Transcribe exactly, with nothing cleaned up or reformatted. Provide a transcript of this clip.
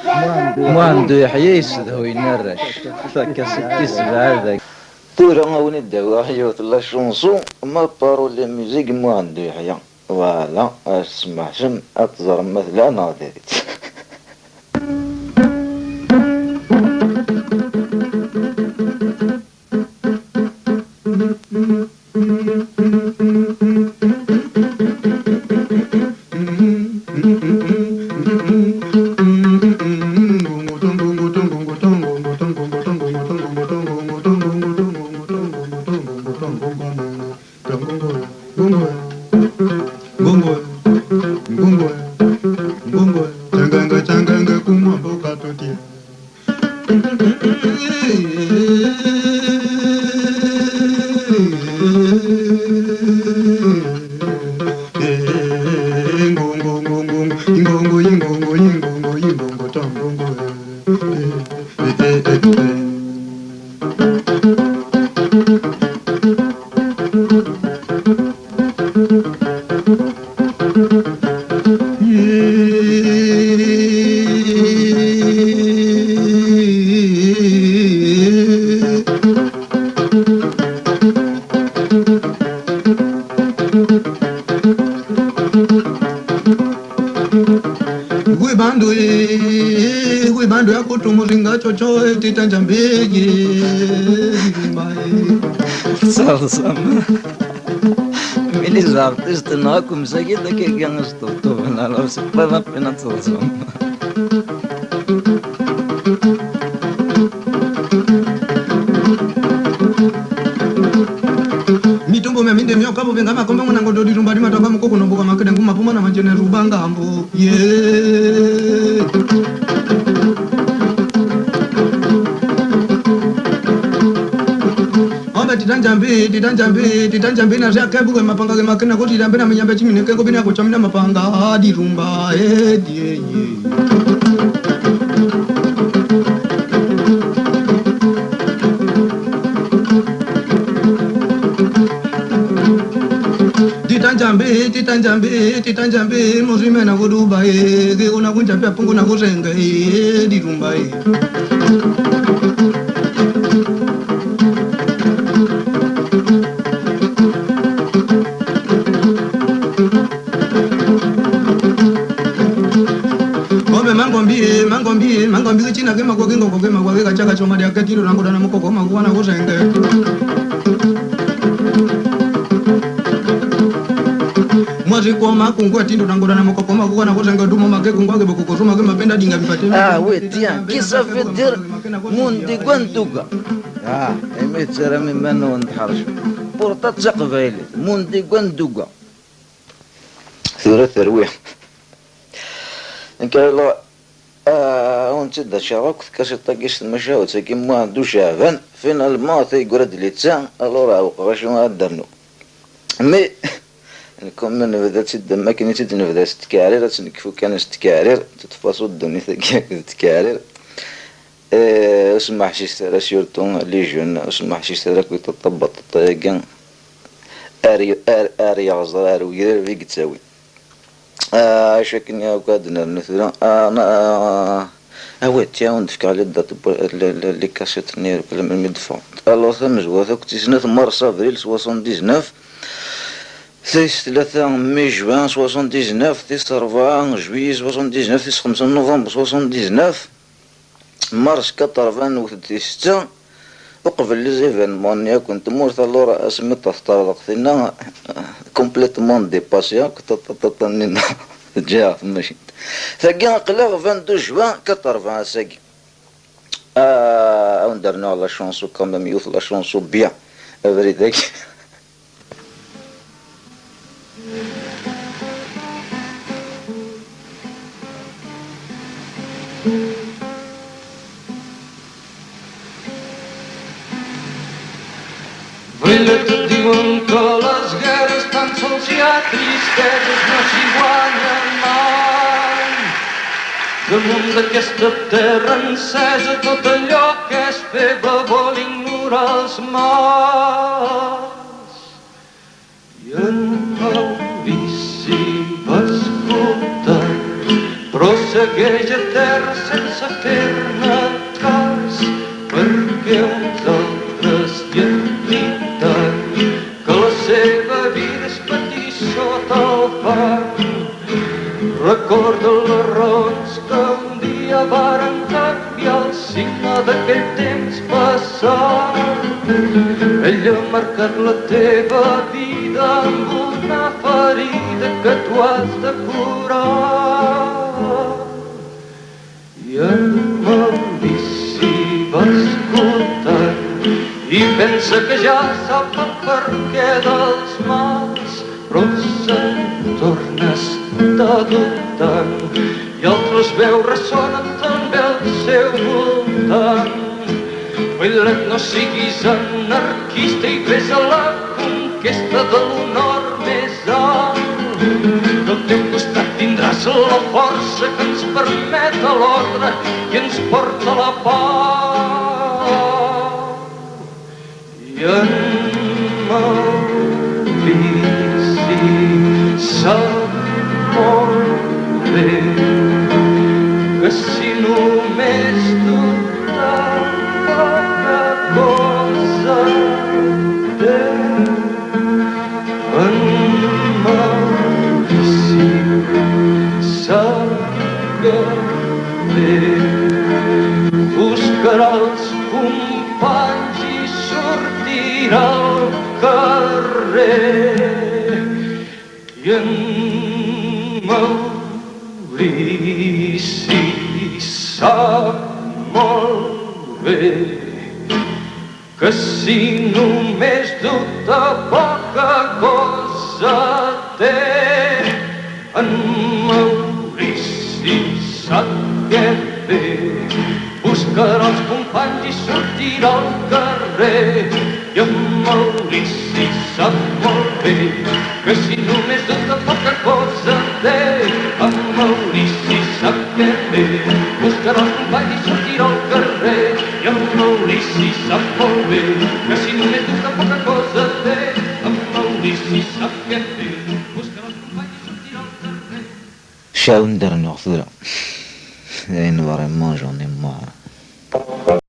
Muḥend U Yeḥya yessedhuyen arrac. Takasiṭ tis sebɛa dagi. Tura a wen-id-awiɣ yiwet la chanson, ma parole et musique Muḥend U Yeḥya. Voilà, ad tesmeḥsem, ad teẓrem ma tella neɣ diri-tt. Gwe bandu, eh, gwe bandu ya kutu muzinga chocho, eh, tita njambege. Tettseḍsem. Mi les artistes nneɣ akk msagit akkagi i sṭebṭuben, alors c'est pas la peine ad teḍsem. Mitumbu mia minde mio kabu venga makombe mwana ngodo di rumba di matanga mukoko no buka makede nguma puma na manjene rubanga ambu. Yeah. Ombe tita njambi, tita njambi, tita njambi na zia kebu ke mapanga ke makina ko tita mbi na minyambe chimine ke ko bina ko chamina mapanga di rumba, eh, di, eh, eh. Tita njambi, tita njambi, tita njambi, muzime na kuduba, eh, ke una kunjambi apungu na kuzenge, eh, di rumba, eh. Ombe mangombi, mangombi, mangombi, china ke makwa kingo ke makwa ke kacha kacho madia ke tiro rango dana mukoko makwa na kuzenge. Mwazi kwa makungu atindo rango dana mukoko makwa na kuzenge dumo make kungwa ke boko kusuma ke mapenda dinga bipate. Ah, oui, tiens, qui ça veut dire Mundi Gwanduga? Ah, imi tettaram iman-nwen tḥercem. Pourtant d taqbaylit, Mundi Gwanduga. Tura terwi. Nekk, alors, ah, ur tt-id-aččaɣ akk tkasiṭ-agi s tmacahut-agi n Muḥend Uceɛban. Finalement, ata yeggra-d litta, alors ɛewqeɣ acu ara d-rnuɣ. Mais, nekk, mi nebda-tt-id am akken i tt-id-nebda s tkeɛrir, ad tt-nekfu kan s tkeɛrir, teṭṭef-as ddunit-agi akked tkeɛrir. Eh, ur smeḥsiset ara, surtout les jeunes, ur smeḥsiset ara akk i ṭaṭa baṭaṭa-agi. Ar, ar, ar yeɣẓer, ar wegrir i yettawin. Ah, acu akken akk ad nernu tura? Ah, na, ah, awati, ad wen-d-fkeɣ les dates n, les, les, les cassettes-nni, irkel melmi d-ffɣent. Alors, tamezwarut akk tis snat mars avril soixante-dix-neuf, tis tlata mai juin soixante-dix-neuf, tis rebɛa juillet soixante-dix-neuf, tis xemsa novembre soixante-dix-neuf, mars quatre-vingts, newwet-d tis setta, uqbel les événements-nni akk n tmurt, alors asmi d-teṭṭerḍeq tinna, complètement dépassé akk, ṭaṭaṭaṭa-nni teǧǧa-yaɣ tmacint. Tagi aql-aɣ vingt-deux juin quatre-vingts ass-agi. Ah, ad wen-d-rnuɣ la chanson quand même, yiwet la chanson bien, abrid-agi. Ḍillet-d yiwen kul azger, s tanṣelt ya tristesse, mačči wayen. Le monde qu'est cette terre, c'est tout le que je fais voler nous rasmas. Yenɣa wis-i baskuṭa, prosegej terr-sen s Para en canviar el signe d'aquell temps passat. Ella ha marcat la teva vida amb una ferida que tu has de curar. I en Maurici va escoltant i pensa que ja sap el perquè dels mals, però se'n torna a estar dubtant i altres veus ressonen també al seu voltant. Bailet, no siguis anarquista i ves a la conquesta de l'honor més alt. Del teu costat tindràs la força que ens permet a l'ordre i ens porta a la pau. I en Maurici sap molt bé que si només dubta, poca cosa té. En Maurici sap què fer. Buscarà els companys i sortirà al carrer. I en Maurici sap molt bé que si només dubta, poca cosa té. En Maurici sap què fer. Buscarà els companys i sortirà al carrer. I en Maurici sap molt bé que si només dubta, poca cosa té. En Maurici sap què fer. Buscarà els companys i sortirà al carrer. I en Maurici sap molt bé que si només dubta, poca cosa té. En Maurici sap què fer. Buscarà els companys i sortirà al carrer. Caw n-d-rnuɣ tura. D ayen vraiment j'en ai marre.